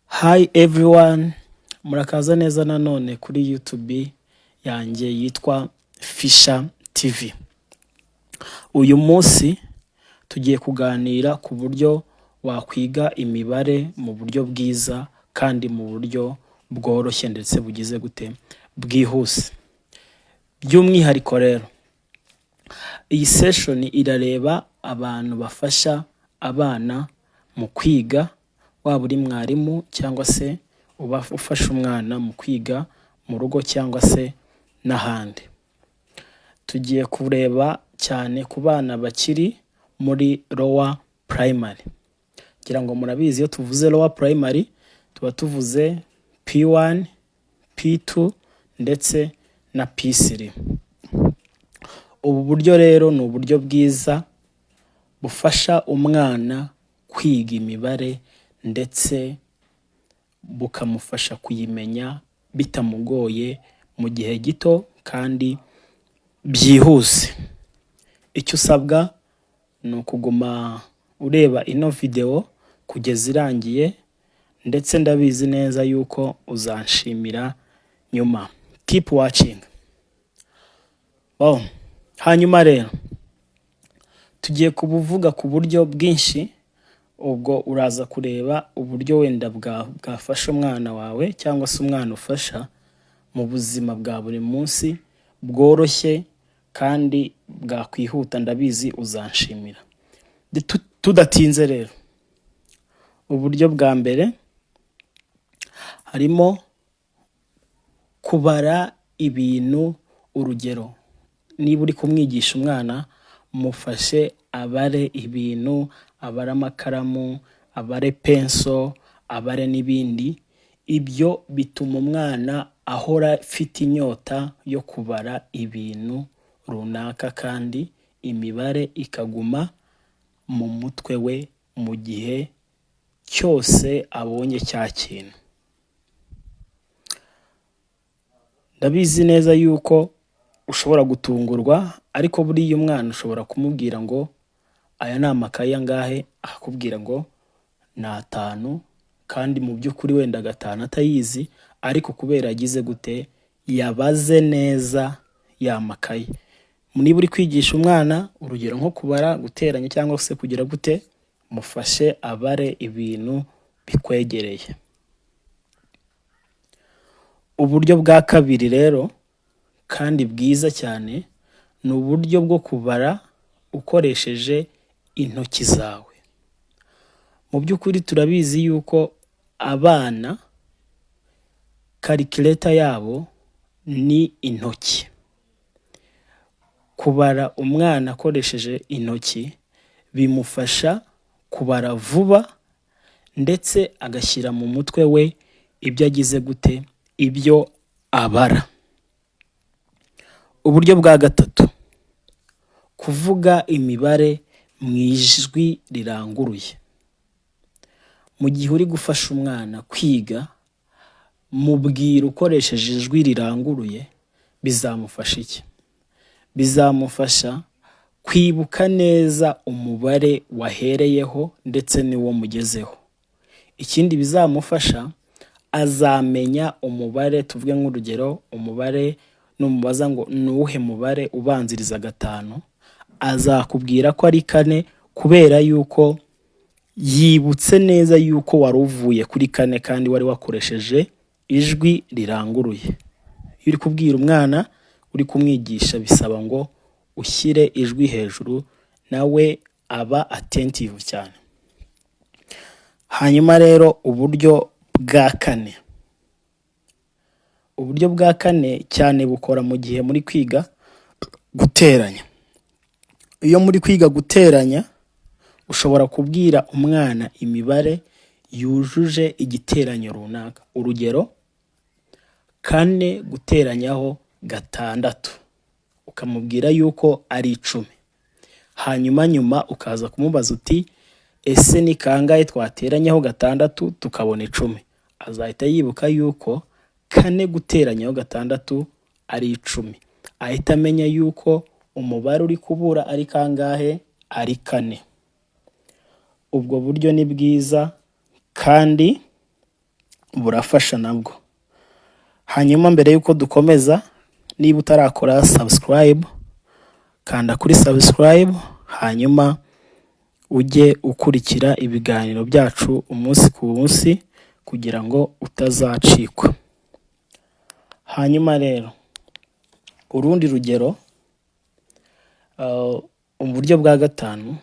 Hi everyone, murakaza neza nanone kuri YouTube yanjye yitwa Fisher TV. Uyu munsi tugiye kuganira ku buryo wakwiga imibare mu buryo bwiza kandi mu buryo bworoshye ndetse bugize gute? Bwihuse. By'umwihariko rero, iyi session irareba abantu bafasha abana mu kwiga, waba uri mwarimu cyangwa se uba ufasha umwana mu kwiga mu rugo cyangwa se n'ahandi. Tugiye kureba cyane ku bana bakiri muri lower primary. Ngira ngo murabizi, iyo tuvuze lower primary tuba tuvuze P1, P2 ndetse na P3. Ubu buryo rero ni uburyo bwiza bufasha umwana kwiga imibare ndetse bukamufasha kuyimenya bitamugoye, mu gihe gito kandi byihuse. Icyo usabwa ni ukuguma ureba ino video kugeza irangiye, ndetse ndabizi neza yuko uzanshimira nyuma. Keep watching. Oh. Hanyuma rero tugiye kubuvuga ku buryo bwinshi, ubwo uraza kureba uburyo wenda bwafasha umwana wawe cyangwa se umwana ufasha mu buzima bwa buri munsi, bworoshye kandi bwakwihuta. Ndabizi uzanshimira. Tudatinze rero, uburyo bwa mbere harimo kubara ibintu. Urugero, niba uri kumwigisha umwana, mufashe abare ibintu, abare amakaramu, abare pencil, abare n'ibindi. Ibyo bituma umwana ahora afite inyota yo kubara ibintu runaka, kandi imibare ikaguma mu mutwe we mu gihe cyose abonye cya kintu. Ndabizi neza yuko ushobora gutungurwa, ariko buriya umwana ushobora kumubwira ngo aya ni amakayi angahe, akakubwira ngo ni atanu, kandi mu by'ukuri wenda gatanu atayizi, ariko kubera yagize gute? Yabaze neza ya makayi. Niba uri kwigisha umwana, urugero nko kubara, guteranya cyangwa se kugira gute, mufashe abare ibintu bikwegereye. Uburyo bwa kabiri rero kandi bwiza cyane ni uburyo bwo kubara ukoresheje intoki zawe. Mu by'ukuri turabizi yuko abana calculator yabo ni intoki. Kubara umwana akoresheje intoki bimufasha kubara vuba, ndetse agashyira mu mutwe we ibyo agize gute? Ibyo abara. Uburyo bwa gatatu, kuvuga imibare mu ijwi riranguruye. Mu gihe uri gufasha umwana kwiga, mubwira ukoresheje ijwi riranguruye. Bizamufasha iki? Bizamufasha kwibuka neza umubare wahereyeho ndetse n'uwo mugezeho. Ikindi bizamufasha, azamenya umubare. Tuvuge nk'urugero, umubare numubaza ngo ni uwuhe mubare ubanziriza gatanu, azakubwira ko ari kane, kubera yuko yibutse neza yuko wari uvuye kuri kane kandi wari wakoresheje ijwi riranguruye. Iyo uri kubwira umwana, uri kumwigisha, bisaba ngo ushyire ijwi hejuru, nawe aba attentive cyane. Hanyuma rero uburyo bwa kane, uburyo bwa kane cyane bukora mu gihe muri kwiga guteranya. Iyo muri kwiga guteranya, ushobora kubwira umwana imibare yujuje igiteranyo runaka. Urugero, kane guteranyaho gatandatu, ukamubwira yuko ari 10. Hanyuma nyuma ukaza kumubaza uti: "Ese ni kangahe twateranyaho gatandatu tukabona 10?" Azahita yibuka yuko kane guteranyaho gatandatu ari 10, ahita amenya yuko umubare uri kubura ari kangahe? Ari kane. Ubwo buryo ni bwiza kandi Burafasha nabwo. Hanyuma mbere y'uko dukomeza, niba utarakora subscribe, kanda kuri subscribe, hanyuma ujye ukurikira ibiganiro byacu umunsi ku munsi kugira ngo utazacikwa. Hanyuma rero urundi rugero, uburyo bwa gatanu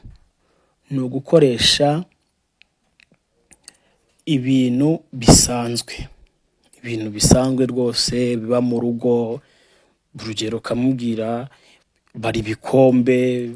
ni ugukoresha ibintu bisanzwe, ibintu bisanzwe rwose biba mu rugo. Urugero, ukamubwira: "Bara ibikombe,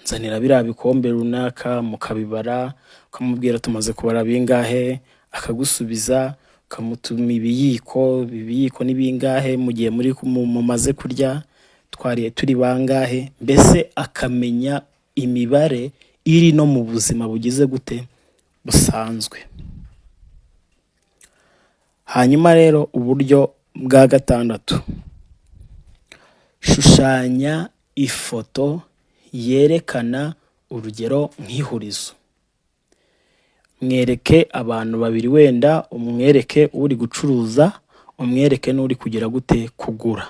nzanira biriya bikombe runaka," mukabibara, ukamubwira: "Tumaze kubara bingahe?" Akagusubiza. Ukamutuma ibiyiko: "Ibiyiko ni bingahe mu gihe muri mumaze kurya? Twariye turi bangahe?" Mbese akamenya imibare iri no mu buzima bugize gute? Busanzwe. Hanyuma rero uburyo bwa gatandatu, shushanya ifoto yerekana urugero nk'ihurizo. Mwereke abantu babiri wenda, umwereke uri gucuruza, umwereke n'uri kugira gute? Kugura.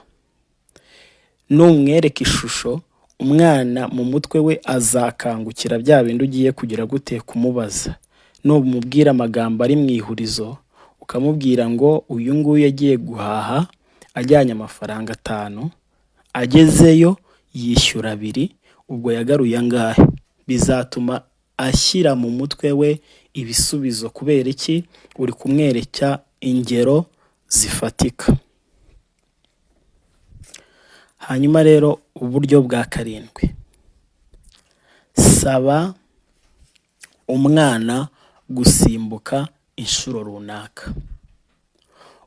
Numwereka ishusho, umwana mu mutwe we azakangukira bya bindi ugiye kugira gute? Kumubaza. Numubwira amagambo ari mu ihurizo, ukamubwira ngo uyu nguyu yagiye guhaha ajyanye amafaranga 5, agezeyo yishyura 2, ubwo yagaruye angahe? Bizatuma ashyira mu mutwe we ibisubizo. Kubera iki? Uri kumwereka ingero zifatika. Hanyuma rero uburyo bwa karindwi, saba umwana gusimbuka inshuro runaka.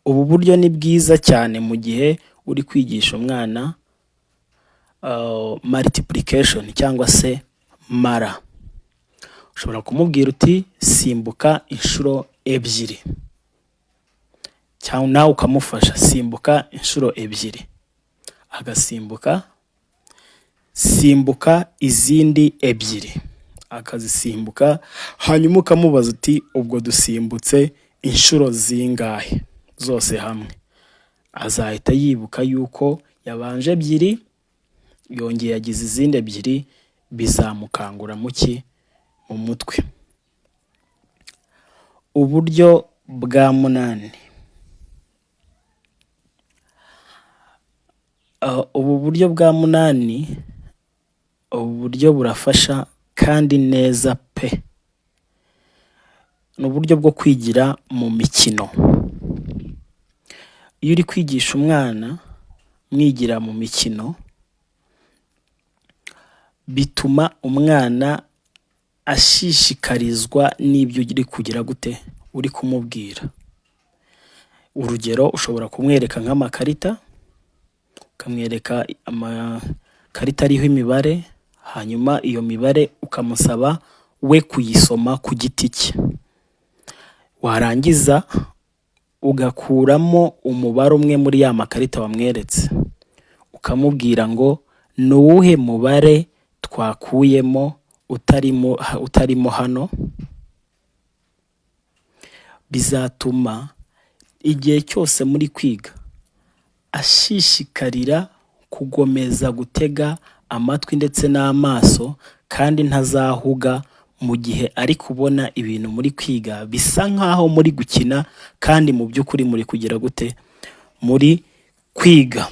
Ubu buryo ni bwiza cyane mu gihe uri kwigisha umwana multiplication cyangwa se mara. Ushobora kumubwira uti: "Simbuka inshuro 2," cyangwa nawe ukamufasha: "Simbuka inshuro 2," agasimbuka. "Simbuka izindi 2," akazisimbuka. Hanyuma ukamubaza uti: "Ubwo dusimbutse inshuro zingahe zose hamwe?" Azahita yibuka yuko yabanje 2, yongeye yagize izindi 2, bizamukangura mu ki? Mu mutwe. Uburyo bwa munani, ubu buryo bwa munani, ubu buryo burafasha kandi neza pe! Ni uburyo bwo kwigira mu mikino. Iyo uri kwigisha umwana mwigira mu mikino, bituma umwana ashishikarizwa n'ibyo uri kugira gute? Uri kumubwira. Urugero, ushobora kumwereka nk'amakarita, ukamwereka amakarita ariho imibare, hanyuma iyo mibare ukamusaba we kuyisoma ku giti cye, warangiza ugakuramo umubare umwe muri ya makarita wamweretse, ukamubwira ngo: "Ni uwuhe mubare twakuyemo utarimo hano?" Bizatuma igihe cyose muri kwiga ashishikarira kugomeza gutega amatwi ndetse n'amaso, kandi ntazahuga mu gihe ari kubona ibintu muri kwiga bisa nk'aho muri gukina, kandi mu by'ukuri muri kugira gute? Muri kwiga.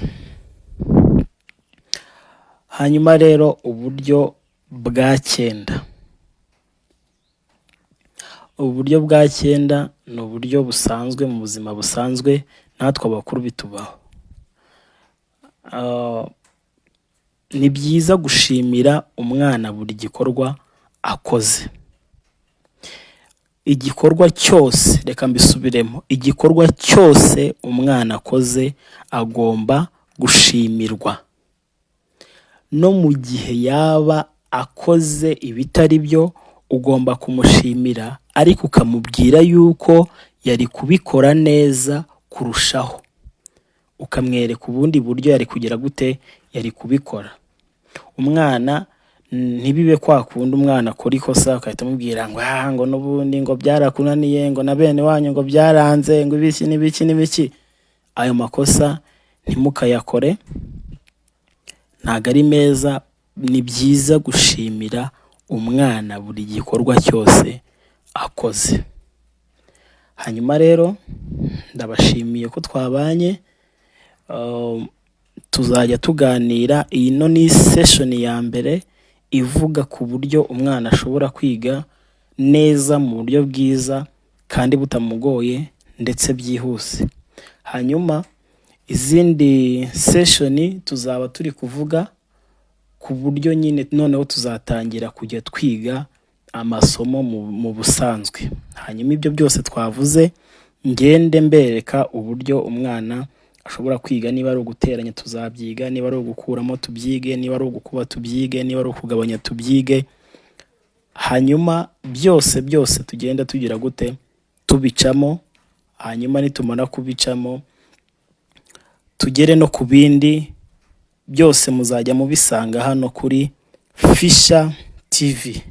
Hanyuma rero uburyo bwa cyenda, uburyo bwa cyenda ni uburyo busanzwe mu buzima busanzwe, natwe abakuru bitubaho. Ni byiza gushimira umwana buri gikorwa akoze. Igikorwa cyose, reka mbisubiremo, igikorwa cyose umwana akoze agomba gushimirwa, no mu gihe yaba akoze ibitari byo ugomba kumushimira, ariko ukamubwira yuko yari kubikora neza kurushaho, ukamwereka ubundi buryo yari kugira gute? Yari kubikora. Umwana Ntibibe kwa kundi umwana akora ikosa ugahita umubwira ngo ah, ngo n'ubundi ngo byarakunaniye, ngo na bene wanyu ngo byaranze, ngo ibiki n'ibiki n'ibiki. Ayo makosa ntimukayakore, ntabwo ari meza. Ni byiza gushimira umwana buri gikorwa cyose akoze. Hanyuma rero ndabashimiye ko twabanye, tuzajya tuganira. Iyi no ni session ya mbere ivuga ku buryo umwana ashobora kwiga neza mu buryo bwiza kandi butamugoye ndetse byihuse. Hanyuma izindi session tuzaba turi kuvuga ku buryo nyine noneho tuzatangira kujya twiga amasomo mu busanzwe. Hanyuma ibyo byose twavuze ngende mbereka uburyo umwana ashobora kwiga. Niba ari uguteranya tuzabyiga, niba ari ugukuramo tubyige, niba ari ugukuba tubyige, niba ari ukugabanya tubyige. Hanyuma byose byose tugenda tugira gute, tubicamo. Hanyuma nitumara kubicamo tugere no ku bindi byose, muzajya mubisanga hano kuri Fisha TV.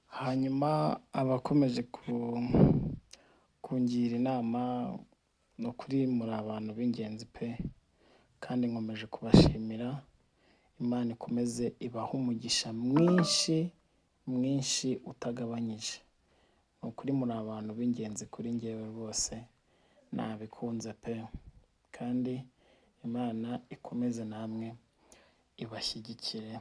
Hanyuma abakomeje kungira inama, ni ukuri muri abantu b'ingenzi pe, kandi nkomeje kubashimira. Imana ikomeze ibahe umugisha mwinshi mwinshi utagabanyije. Ni ukuri muri abantu b'ingenzi kuri njyewe rwose, nabikunze pe, kandi Imana ikomeze namwe ibashyigikire.